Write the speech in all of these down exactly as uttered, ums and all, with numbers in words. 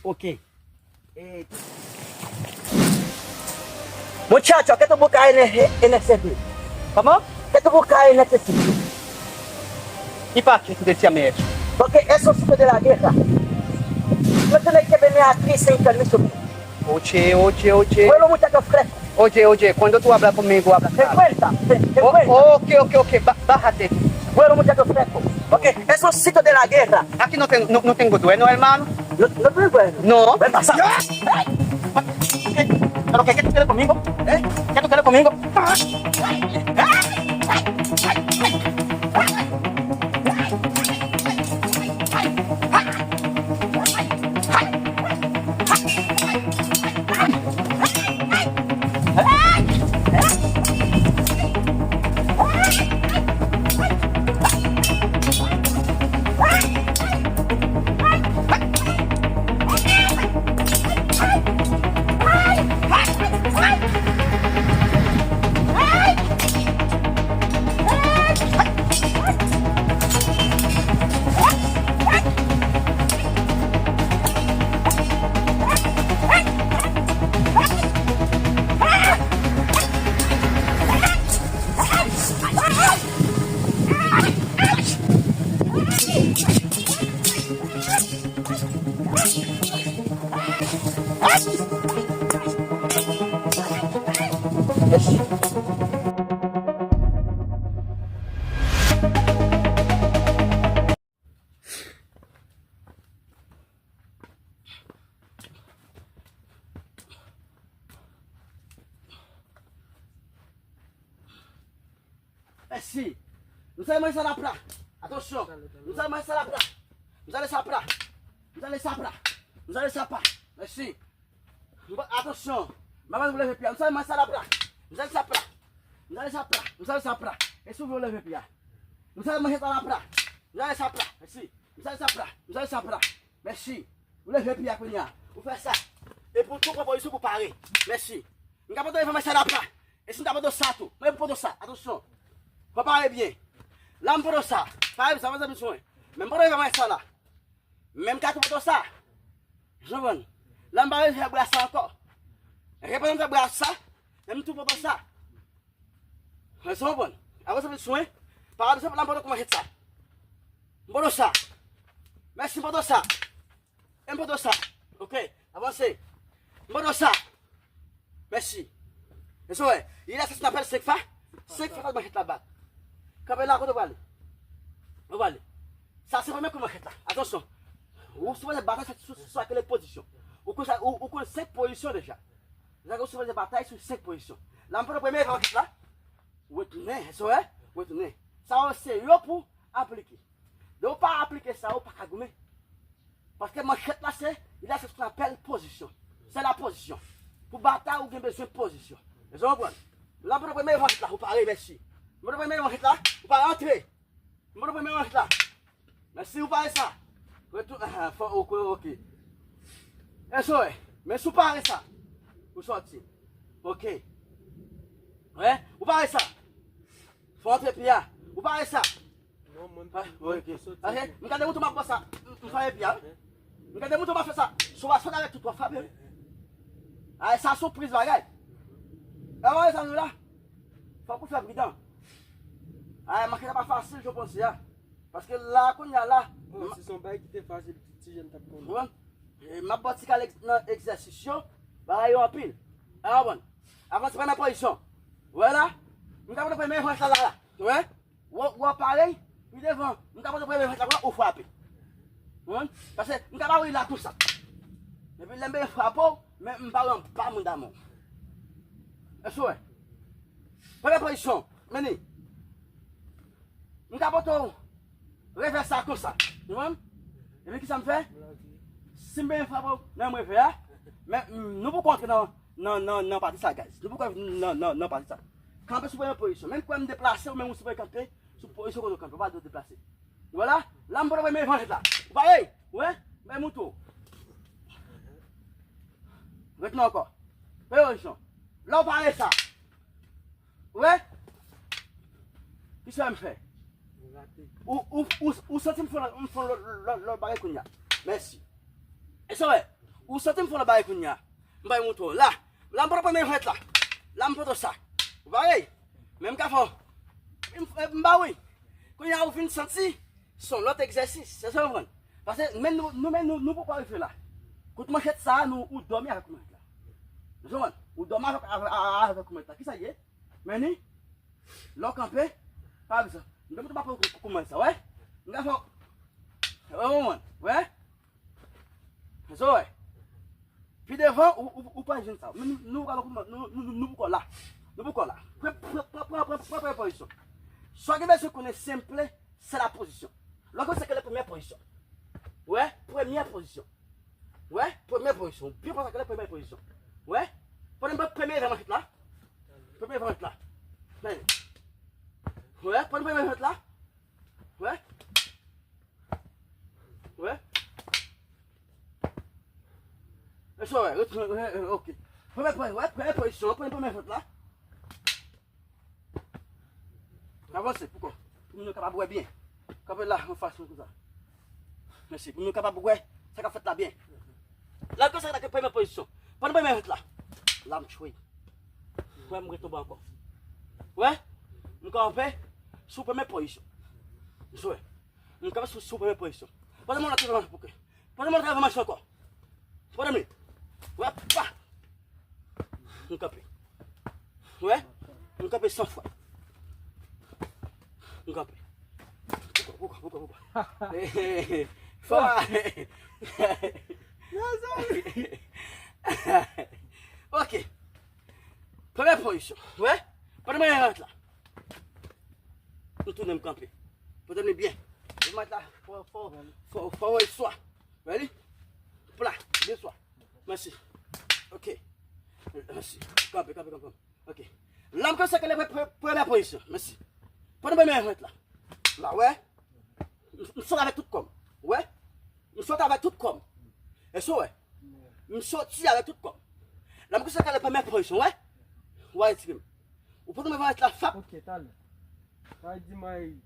Ok. E, muchacho, ¿qué tú buscas en el, en el sitio? ¿Cómo? ¿Qué tú buscas en este sitio? ¿Y para qué tú decías eso? Porque es un sitio de la guerra. No tienes que venir aquí sin permiso mío. Oye, oye, oye. Bueno, muchacho fresco. Oye, oye, cuando tú hablas conmigo, habla claro. Te cuenta, te, te Oh, cuenta. Ok, ok, ok, ba- bájate. Bueno, muchacho fresco. Ok, es un sitio de la guerra. Aquí no, te- no, no tengo dueño, hermano. No, no tengo dueño. No. Ven, pasa. ¿Pero qué, qué tú quieres conmigo? ¿Eh? ¿Qué tú quieres conmigo? Mèsi. Mwen sa manje sa lapla. Atansyon. Mwen sa manje sa lapla. Mwen sa lapla. Mwen sa lapla. Mwen sa lapla. Mèsi. Mwen, atansyon. Manman, leve pye a. Mwen sa manje sa lapla. Mwen sa lapla. Mwen sa lapla. Mwen sa lapla. E si w vle leve pye a. Mwen sa manje sa lapla. Mwen sa lapla. Mèsi. Mwen sa lapla. Mwen sa lapla. Mèsi. Ou leve pye a kounye a. Ou fè sa. Epi w tou pran pozisyon pou pare. Mèsi. M ka pote w manje sa lapla. E si m ta pote w sa tou? Mwen pote w sa. Atansyon. Fò pare byen. La m pote w sa. Pare sa, mwen bezwen. Men m pote w manje sa la. Men m ka tou pote w sa. Jan w konprann. La m pa bezwen fè bra sa ankò. Repann m fè bra sa. Men m tou pote w sa. Mwen se konprann. Apre sa, mwen swen. Pare sa, la m pote w manchèt sa. M pote w sa. Mèsi, m pote w sa. M pote w sa. Ok, avanse. M pote w sa. Mèsi. E sa w wè, il a sa n apèl senk fa. Senk fa sa manchèt la bat. Kanpe la, kote w prale? Ou prale. Sa se premye kou manchèt la. Atansyon. Ou sipoze batay sou, sou, sou kèlkeswa pozisyon. Ou konn sa, ou, ou konn senk pozisyon deja. Sa ou sipoze batay sou senk pozisyon. La m pote premye manchèt la. Retounen, e sa w wè, retounen. Sa yo se yo pou aplike. Lè w pa aplike sa, ou pa ka goumen. Paske manchèt la se, il a ce qu'on appelle pozisyon. Se la pozisyon. Pou batay, ou gen bezwen pozisyon. Èske w konprann? La, m pote premye manchèt la, ou pare, mèsi. M pote premye manchèt la, ou pare, antre. M pote premye manchèt la. Mèsi, ou pare sa. Retou-, ah, fò, ok, ok. Èske w wè? Men si w pare sa, ou sòti. Ok. Wè, ou pare sa. Fò antre pye a. Ou pare sa. Non, mwen, ah, mwen, ok. Mwen soti. Ok, m gade mouton m ap fè sa. M, m fè epi a, wi. M gade mouton m ap fè sa. Si w pa sòt avèk tout, w ap frape, wi. Ah, sa sipriz bagay. Avan sa nou la. Fòk ou fè pridan. Ah, manchèt la pa fasil, jan w panse a. Paske la, kounye a la. Bon, si se yon bagay ki te fasil, ti, ti jèn t ap konn. Ou konprann? E m ap ba w ti kal nan egzèsis yo, bagay yo anpil. Ou konprann? Avanse, pran nan pozisyon. Ou wè la? M ka pran premye manch la, la, la. Ou wè? Ou, ou parèy, pi devan, m ka pote premye frap la, ou frape. Ou konprann? Paske m ka ba w la konsa. Epi lè m bezwen frape w, men m pa wè anba mounda men w. Èske w wè? Premye pozisyon, men li. M ka pote w revè sa konsa. Ou konprann? Epi kisa m fè? Si m bezwen frape w nan revè a, men, mm, nou poko antre nan, nan, nan, nan pati sa, guys. Nou poko nan, nan, nan pati sa. Kanpe sou premye pozisyon. Menm kwè m deplase, ou menm ou sipoze kanpe sou pozisyon kote w kanpe, ou pa dwe deplase. Ou wè la? La, m pote premye manchèt la. Ou pare? Ou wè? Men mouton. Retounen ankò. Premye pozisyon. La, ou pare sa. Ou wè? Kisa m fè? Ou, ou, ou, ou santi m fè, m fè lòt, lòt, lòt bagay kounye a. Mèsi. Èske w wè? Ou santi m fè yon lòt bagay kounye a. M bay mouton la. La m pran premye vant la. La m pran sa. Ou pare? Men m ka fè w. M, m ba wi. Kounye a ou vin santi se yon lòt egzèsis. Se sa w konprann? Paske men nou, nou, men nou, nou poko rive la. Kout manchèt sa a, nou, ou dòmi avèk kout manchèt la. Ou konprann? Ou dòmi avèk, avèk, avèk kout manchèt la. Kisa l ye? Men ni, lè w kanpe, pa egzanp, m te montre papa w kouman sa, wè? M ka fè w, wè, wè, wè. Sa w wè? Pi devan, ou, ou, ou pa jwenn sa. Men nou, nou, nou, nou, nou, nou, nou poko la. Nou poko la. Pran, pran, pran, pran, pran, pran, pran pozisyon. Sa w gen bezwen konnen senple, se la pozisyon. Lè w konn sa k rele premyè pozisyon. Wè, premyè pozisyon. Wè, premyè pozisyon. Byen konn sa k rele premyè pozisyon. Wè, pandan m pran premye vant manchèt la. Premye vant la. Men. Wè, pandan m pran premye vant la. Wè. Wè. E sa w wè, retounen, wè, wè, ok. Premye, premye, wè, premye pozisyon, premye, premye vant la. Avanse, poko. Pou moun yo kapab wè byen. Kanpe la, anfas mwen konsa. Mèsi. Pou moun yo kapab wè sa k ap fèt la byen. La, konsa, sa ki premye pozisyon. Pran premye vant la. La, m chwe. Wè, m retonbe ankò. Wè? M kanpe sou premye pozisyon. Jwe. M kanpe sou, sou premye pozisyon. Poze mwen la, poze mwen la, ok. Poze mwen la, avanse ankò. Poze mwen. Wè, pa. M kanpe. Wè? M kanpe san fwa. M kanpe. Poko, poko, poko, poko. Fwa. Ok. Premye pozisyon. Wè? Pandan mwen rantre la. M tounen m kanpe. Poze mwen byen. Mwen la, fò, fò, fò, fò, fò, swa. Ready? Pla, byen swa. Mèsi. Ok. Mèsi. Kanpe, kanpe, kanpe. Ok. La m konsa ke le pre-, pre-, premyè pozisyon. Mèsi. Pandan mwen rantre la. La, wè. M, m sot avèk tout kò m. Wè. M sot avèk tout kò m. Èske w wè? M soti avèk tout kò m. La m konsa ke le premyè pozisyon, wè. Wè, retire m. Ou pote mwen vant la, fap. Ok, talè. Sa vle di mwen,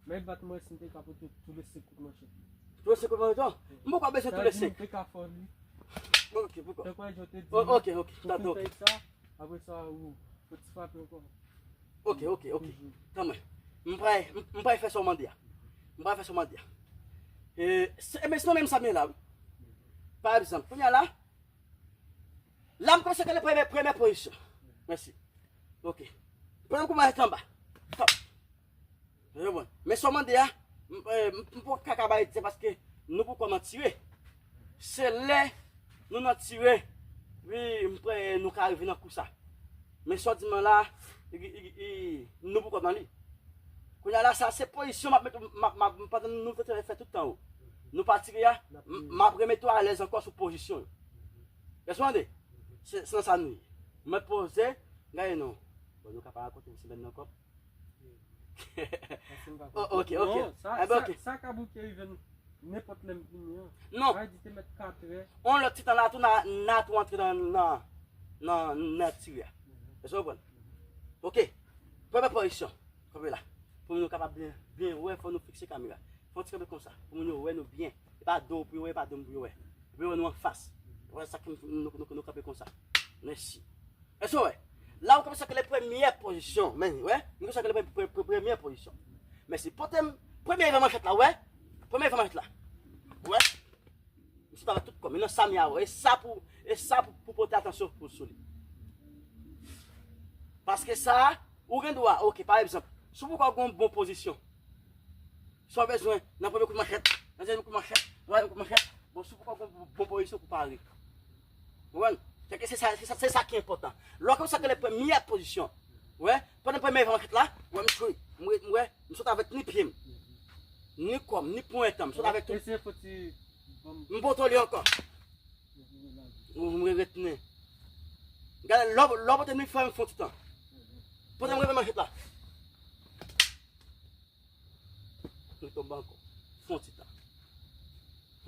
mwen bat mwen si m te ka pote tou le senk kout manchèt. Tou le senk kout manchèt? M poko bezwen tou le senk. Sa vle di m te ka fè li. Ok, poko. Tankou jan w te di. O, ok, ok. Pou tande, ok. Fè sa, apre sa, ou, ou ti frape ankò. Ok, ok, ok. Toujou. Kanmenm. M pral, m, m pral fè sa w mande a. M pral fè sa w mande a. E, se, e, men se nan menm sa m ye la, wi. Pa egzanp, kounye a la, la m konsa ke le premye, premyè pozisyon. Mèsi. Ok. Pran kou manchèt anba. Top. Ou konprann? Men sa w mande a, m, e, m, m poko ka bay di paske nou poko kòman tire. Se lè nou nan tire, wi, m kwè nou ka rive nan kou sa. Men sa w di m la, i, i, i, nou poko nan li. Kounye a la, sa se pozisyon m ap met, m ap, m ap, pandan nou te fè tout tan yo. Nou pa tire a, m, m ap remete w alèz ankò sou pozisyon yo. Èske w tande? Se, se nan sa nou ye. Mwen poze, gade non. Bon, nou ka pa rakonte m semèn nan ankò. Paske m pa konprann. Oh, ok, ok. Non, sa, eh ben, sa, ok. Sa ka bouke rive n-, nenpòt lè m vini an. Non. Sa vle di te mèt katrè. On lòt ti tan la tou, n a, n a tou antre nan, nan, nan, nan tire a. Èske w konprann? Ok. Premyè pozisyon. Kanpe la. Pou nou kapab byen, byen wè, fò nou fikse kamera. Fò ti kanpe konsa. Pou moun yo wè nou byen. E pa do pou yo wè, e pa do m pou yo wè. Pou yo wè nou anfas. Wè sa ki nou, nou, nou, nou kanpe konsa. Mèsi. Èske w wè? La ou konsa ke le premyè pozisyon. Men, wè? Nou konsa ke le pre-, pre-, pre-, premyè pozisyon. Mèsi. Pote m premye vant manchèt la, wè? Premye vant manchèt la. Wè? M sot avèk tout kò m. E nan sa m ye a, e sa pou, e sa pou, pou pote atansyon pou sou li. Paske sa, ou gen dwa, ok, pa egzanp, si w poko gen yon bon pozisyon, sa w bezwen, nan premye kout manchèt, nan dezyèm kout manchèt, nan twazyèm kout manchèt, bon, si w poko gen yon bon pozisyon pou pare. Ou konprann? Fè ke se sa, se sa, se sa ki enpòtan. Lè w konsa ke le premyè pozisyon, wè, pandan premye vant manchèt la, wè, m sou, m, m, wè, m sot avèk ni pye m, ni kò m, ni ponyèt an, m sot avèk tout. Eseye fè ti M pote li ankò. Ou mwen retounen. Gade, lè w, lè w pote li fè m fè yon ti tan. Pote mwen manchèt la. Li tonbe ankò. Fè yon ti tan.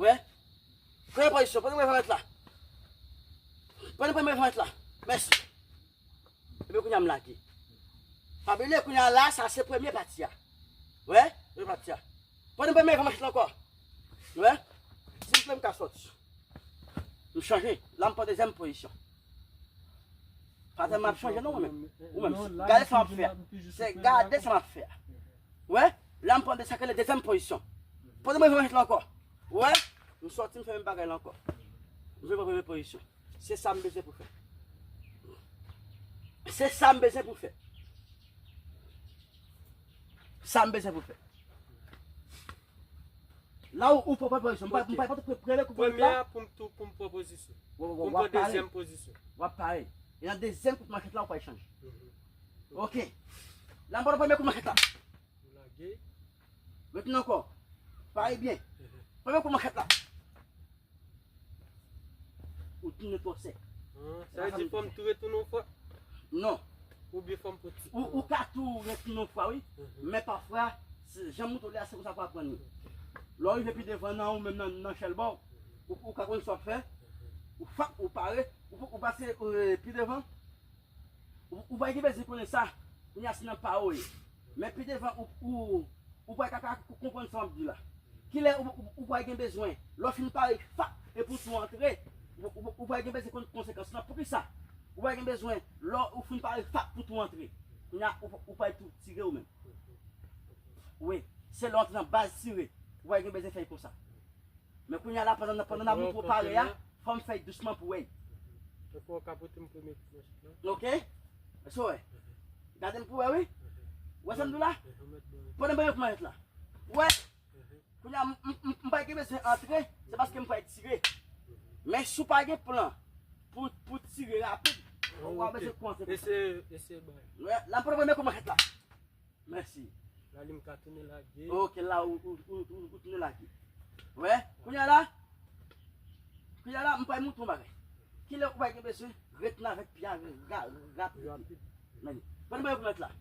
Wè? Premye pozisyon, pote mwen manchèt la. Pote mwen manchèt la. Mèsi. Ebyen, kounye a m lage. Pa bliye, kounye a la, sa se premye pati a. Wè? Premye pati a. Pandan premye vant manchèt la ankò. Wè? Si m vle m ka sòti. M chanje. La, m pran dezyèm pozisyon. Pa tèlman ap chanje non, mwen menm. Ou menm, gade sa m ap fè a. Se gade sa m ap fè a. Wè, la m pran de sa k rele dezyèm pozisyon. Pandan mwen jwe manchèt la ankò. Wè, m sòti, m fè menm bagay la ankò. M jwe pran premye pozisyon. Se sa m bezwen pou fè. Se sa m bezwen pou fè. Sa m bezwen pou fè. La ou, ou pran pozisyon. M pa, m pa, m pa prele kou pou la. Premye a pou m tou, pou m pran pozisyon. Pou m pran dezyèm pozisyon. W ap pare. E nan dezyèm kout manchèt la, ou pral chanje. Ok. La, m pran premye kout manchèt la. Ou lage. Retounen ankò. Pare byen. Premye kout manchèt la. Ou tounen twò sèk. Sa vle di fò m tou retounen yon fwa? Non. Oubyen fò m pran ti. Ou, ou ka tou retounen yon fwa, wi. Men pafwa, se, jan m montre w li a, se konsa pou aprann li. Lè w rive pi devan nan ou menm nan, nan chèlbò, ou, ou ka konn sa w ap fè. Ou fap, ou pare, ou, ou pase, euh, pi devan. Ou, ou pa gen bezwen konnen sa, kounye a se nan pa ou ye. Men pi devan, ou, ou, ou pa ka, ka konprann sa m ap di la. Kilè ou, ou, ou pa gen bezwen, lè w fin pare, fap, epi w tou antre, ou, ou, ou pa gen bezwen konn konsekans lan. Poukisa? Ou pa gen bezwen, lè w fin pare, fap, pou tou antre. Kounye a, ou, ou pa tou tire ou menm. Wi, se lè w antre nan baz tire, ou pa gen bezwen fè l konsa. Men kounye a la, pandan, pandan n ap montre w pare a, fò m fè l dousman pou w wè. Donk, ou ka pote m premye manchèt la. Ok? Èske w wè? Gade m pou w wè, wi. Ou wè sa m di w la? Pandan m premye manchèt la. Ou wè? Kounye a, m, m, m, m pa gen bezwen antre, se paske m pral tire. Men si w pa gen plan pou, pou tire rapid, ou pa bezwen kontre. Eseye, eseye bay. Wè, la m pran premye kou manchèt la. Mèsi. La li m ka tounen lage. Ok, la ou, ou, ou, ou, ou tounen lage. Wè, kounye a la, kounye a la, m pral montre w bagay. Kilè ou pa gen bezwen, retounen avèk pye a ra-, rapid. Rapid. Men, pran bagay pou mèt la.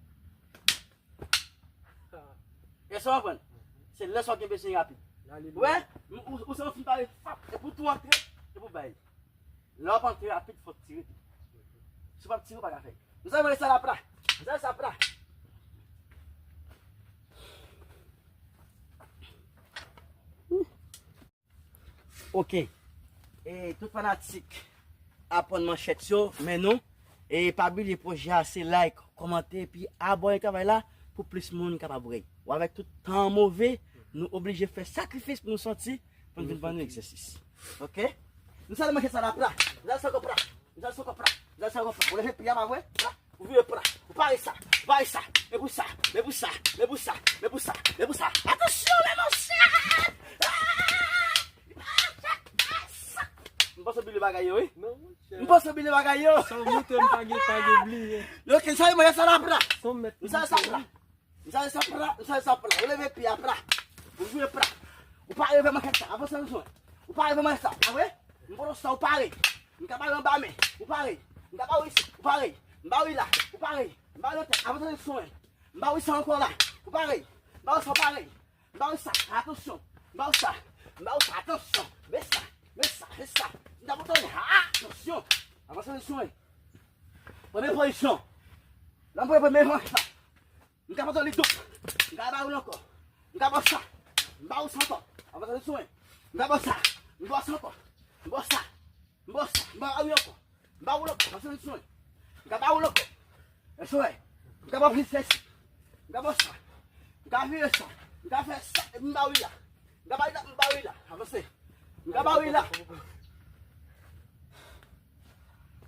Èske w konprann? Se lè sa w gen bezwen rapid. Wè, ou, ou, ou se yon fin pare, fap, epi w tou antre, epi w bay. Lè w ap antre rapid, fò w tire tou. Si w p ap tire, w pa ka fè. Nou sa manje sa la pra. Nou sa sa pra. Ok. E tout fanatik aprann manchèt yo, men nou. E pa bliye pwojè a se like, kòmante, epi abòne travay la pou plis moun kapab wè. Ou avèk tout tan move, nou oblije fè sakrifis pou nou sòti, pou n vin ban nou egzèsis. Ok? Nou sa al manje sa la pra. Nou sa al sòkò pra. Nou sa al sòkò pra. Nou sa al sòkò pra. Ou leve pye a pa vre? Pra. Ou vire pra. Ou pare sa. Ou pare sa. Men pou sa. Men pou sa. Men pou sa. Men pou sa. Men pou sa. Atansyon, men monchè! Ah! M panse w bliye bagay yo, wi. Non, monchè. M panse w bliye bagay yo. Sa w montre m pa gen, pa gen bliye. Ok, sa yo manje sa la pra. Sa w mèt. Nou sa al sa pra. Msye sa pra, msye sa pra. Ou leve pye a pra. Ou jwe pra. Ou pare avè manchèt sa. Avanse douseman. Ou pare avè manchèt sa. Pa vre? M pran sa, ou pare. M ka ba w anba men. Ou pare. M ka ba w isit. Ou pare. M ba w la. Ou pare. M ba w nan tèt. Avanse douseman. M ba w sa ankò la. Ou pare. M ba w sa, ou pare. M ba w sa. Atansyon. M ba w sa. M ba w sa. Atansyon. Men sa. Men sa. Men sa. M ta pou tande. Atansyon. Avanse douseman. Premye pozisyon. La m pran premye manchèt sa. M ka pase li doub. M ka ba ou l ankò. M ka ba w sa. M ba ou sa ankò. Avanse sou mwen. M ka ba w sa. M ba w sa ankò. M ba w sa. M ba w sa. M ba ou ankò. M ba ou l ankò. Avanse sou mwen. M ka ba ou l ankò. Èske w wè? M ka ba w plis fès. M ka ba w sa. M ka vire sa. M ka fè sa. Epi m ba ou la. M ka ba ou la. M ba ou la. Avanse. M ka ba ou la.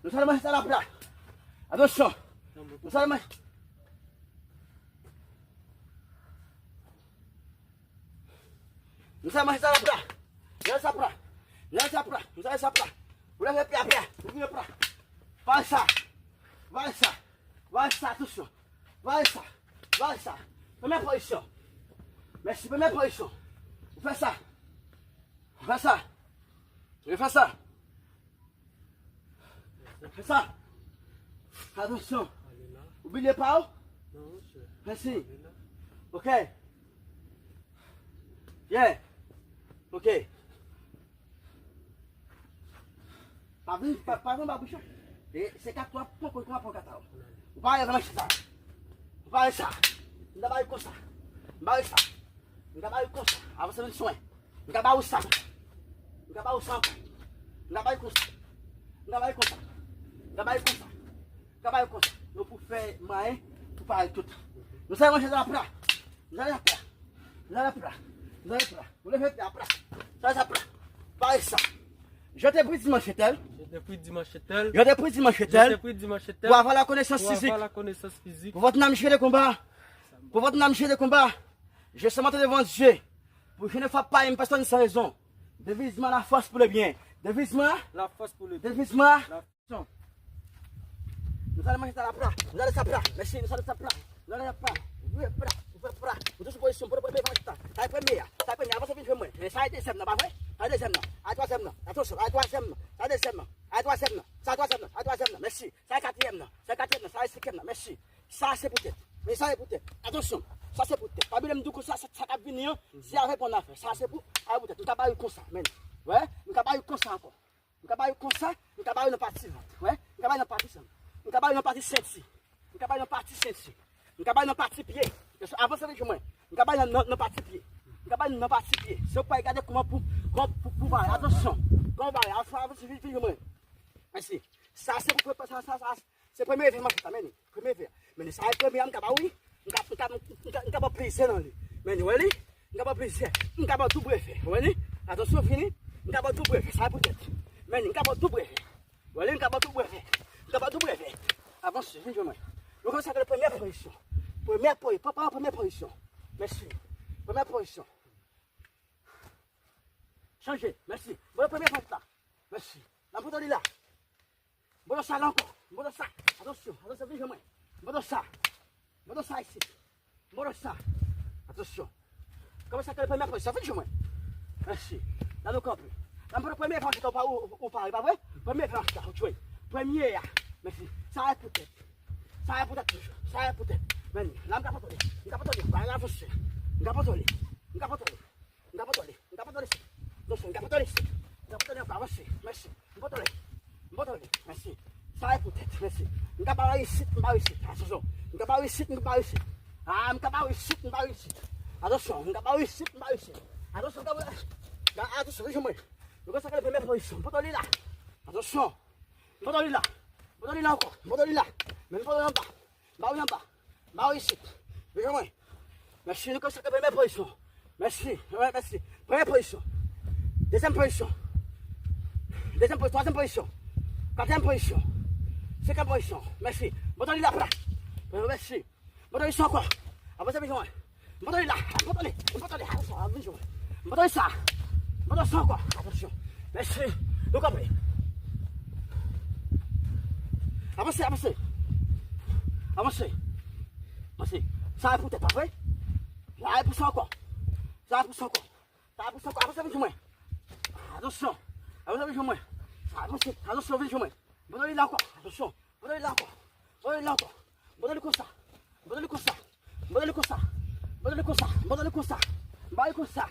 Nou sa al manje sa la pra. Atansyon. Nou sa al manje. Nou sa al manje sa la pra. Nou sa al sa pra. Nou sa al sa pra. Nou sa al sa pra. Ou leve pye a pra. Ou vire pra. Pase sa. Pase sa. Pase sa, atansyon. Pase sa. Pase sa. Premye pozisyon. Mèsi, premye pozisyon. Ou fè sa. Ou fè sa. Ou fè sa. Fè sa. Atansyon. Ou bliye pa w? Mèsi. Ok. Yeah. Ok. Pa vin, pa, pa vin ba bouchon. E se kat w ap pran, pran, pran kat la. Ou pa ale nan sa. Ou pa ale sa. M ta ba w konsa. M ba w sa. M ta ba w konsa. Avanse vin swen. M ka ba ou sa. M ka ba ou sa ankò. M ka bay konsa. M ka bay konsa. M ka bay konsa. M ka bay konsa. Nou pou fè mwayen pou pare tout. Nou sa manje la pra. Nou sa la pra. Nou sa la pra. Nou sa la pra. Vous levez la pra. Ça, ça pra. Pare sa. Je te prie dimanche tel. Je te prie dimanche tel. Je te prie dimanche tel. Je te prie dimanche tel. Pour avoir la connaissance physique. Pour avoir la connaissance physique. Pour votre âme, je le combat. Pour votre âme, je le combat. Je suis monté devant Dieu. Pour que je ne frappe pas une personne sans raison. Deviz mwen, la force pour le bien. Deviz mwen. La force pour le bien. Deviz mwen. La Nou sa manje sa la pra. Nou sa sa pra. Mèsi, nou sa sa pra. Nou sa pra. Wi, pra. Wi, pra. Nou sou pozisyon. Pou premye manje sa. Sa premye a. Sa premye a. Avanse vin jwenn mwen. Men sa dezyèm nan, pa vre? Sa dezyèm nan. A twazyèm nan. Atansyon, a twazyèm nan. Sa dezyèm nan. A twazyèm nan. Sa twazyèm nan. A twazyèm nan. Mèsi. Sa katriyèm nan. Sa katriyèm nan. Sa senkyèm nan. Mèsi. Sa se pou tèt. Men sa se pou tèt. Atansyon. Sa se pou tèt. Pa bliye m di w konsa, sa, sa k ap vini an, se avèk yon afè. Sa se pou, avèk pou tèt. M ka ba yo konsa, men. Wè, m ka ba yo konsa ankò. M ka ba yo konsa, m ka ba yo nan pati vant. Wè, m ka ba yo nan pati san. M ka ba yo nan pati senti. M ka ba yo nan pati senti. M ka ba yo nan pati pye. Avanse vin jwenn mwen. M ka ba yo nan, nan, nan pati pye. M ka ba yo nan pati pye. Se ou k pral gade kòman pou, kòman pou, pou bare. Atansyon. Kòman bare. Avanse, avanse vin, vin jwenn mwen. Mèsi. Sa se pou, sa, sa, sa, se premye evènman ki ta mennen. Premye evè. Men sa e premye a m ka ba wi. M ka, m ka, m ka, m ka ba plizyè nan li. Men wè li. M ka ba plizyè. M ka ba doub efè. Wè li. Atansyon fini. M ka ba doub efè. Sa e pou tèt. Men m ka ba doub efè. Wè li, m ka ba doub efè. M ka ba doub efè. Avanse, vin jwenn mwen. Nou kòmanse ak premyè pozisyon. Premyè pozisyon. Pran, pran premyè pozisyon. Mèsi. Premyè pozisyon. Chanje. Mèsi. Bon, premye vant la. Mèsi. Nan poto li la. Bon, sa la ankò. Bon, sa. Atansyon. Atansyon, vin jwenn mwen. Bon, sa. Bon, sa isit. Bon, sa. Atansyon. Kòmanse ak premye pozisyon. Vin jwenn mwen. Mèsi. La nou kanpe. Nan poto premye vant la ou pa, ou, ou pa, pa vre? Premye vant la ou jwenn. Premye a. Mèsi. Sa e pou tèt. Sa e pou tèt toujou. Sa e pou tèt. Men, la m ka kontrole. M ka kontrole. Ba la avanse. M ka kontrole. M ka kontrole. M ka kontrole. M ka kontrole isit. Donk, m ka kontrole isit. M ka kontrole ankò, avanse. Mèsi. M kontrole. M kontrole. Mèsi. Sa e pou tèt. Mèsi. M ka ba isit, m ba isit. Atansyon. M ka ba isit, m ba isit. Ah, m ka ba isit, m ba isit. Atansyon, m ka ba isit, m ba isit. Atansyon, m ka ba. Atansyon, vin jwenn mwen. Nou kòmanse ak premye pozisyon. M kontrole la. Atansyon. M kontrole la. M kontrole la ankò. M kontrole la. Men m kontrole anba. Ba wi anba. Ba wi isit. Vin jwenn mwen. Mèsi, nou kòmanse ak premye pozisyon. Mèsi. Wè, mèsi. Premye pozisyon. Dezyèm pozisyon. Dezyèm pozisyon. Twazyèm pozisyon. Katriyèm pozisyon. Senkyèm pozisyon. Mèsi. Bòtò li la pra. Mèsi. Bòtò li sa ankò. Avanse vin jwenn mwen. Bòtò li la. Bòtò li. Bòtò li. Avanse, vin jwenn mwen. Bòtò li sa. Bòtò sa ankò. Atansyon. Mèsi. Nou kanpe. Avanse, avanse. Avanse. Avanse. Sa e pou tèt, pa vre? Sa e pou sa ankò. Sa e pou sa ankò. Sa e pou sa ankò. Avanse vin jwenn mwen. Atansyon. Avanse vin jwenn mwen. Avanse. Atansyon, vin jwenn mwen. Bòtò li la ankò. Atansyon. Bòtò li la ankò. Bòtò li la ankò. Bòtò li konsa. Bòtò li konsa. Bòtò li konsa. Bòtò li konsa. Bòtò li konsa. Ba li konsa.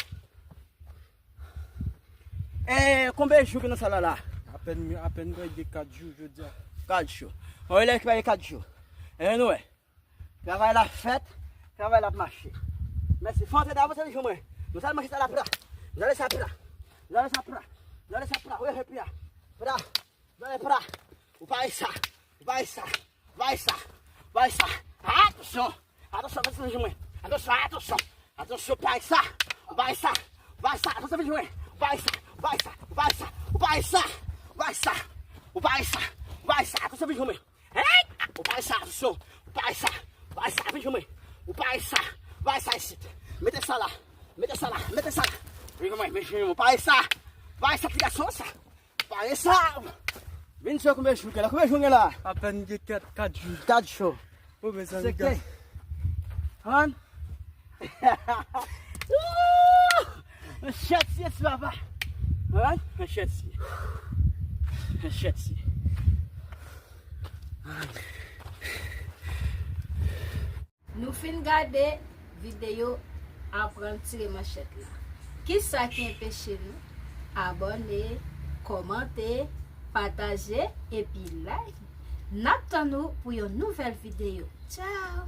E konbyen jou ki nan sal la la? Apèn, apèn prèske kat jou jodi a. Kat jou. Mwen wè lè ki pa gen kat jou. E nou wè. Travay la fèt, travay la ap mache. Mèsi. Fò antre dan, avanse vin jwenn mwen. Nou sal manje sa la pra. Nou sal sa pra. Nou sal sa pra. Nou sal sa pra. Wè, wè, pra. Pra. Gade pra. Ou pa wè sa. Ou pa wè sa. Ou pa wè sa. Ou pa wè sa. Atansyon. Atansyon, atansyon, vin jwenn mwen. Atansyon, atansyon. Atansyon, ou pa wè sa. Ou pa wè sa. Ou pa wè sa. Atansyon, vin jwenn mwen. Ou pa wè sa. Ou pa wè sa. Ou pa wè sa. Ou pa wè sa. Ou pa wè sa. Ou pa wè sa. Ou pa wè sa. Atansyon, vin jwenn mwen. Hey! Ou pa wè sa, atansyon. Ou pa wè sa. Ou pa wè sa, vin jwenn mwen. Ou pa wè sa. Ou pa wè sa isit. Mete sa la. Mete sa la. Mete sa la. Vin jwenn mwen. Vin jwenn mwen. Ou pa wè sa. Ou pa wè sa, ti gason sa. Pale sa! Vin sou konbyen jou gen la? Konbyen jou gen la? Apèn gen kat, kat jou. Kat jou. Ou bezwen se gaz. Ann? Manchèt si, ti papa. Ann? Manchèt si. Manchèt si. Ann. Nou fin gade videyo aprann tire manchèt la. Kisa ki anpeche nou abòne, kòmante, pataje epi like? N ap tann ou pou yon nouvèl videyo. Tchao!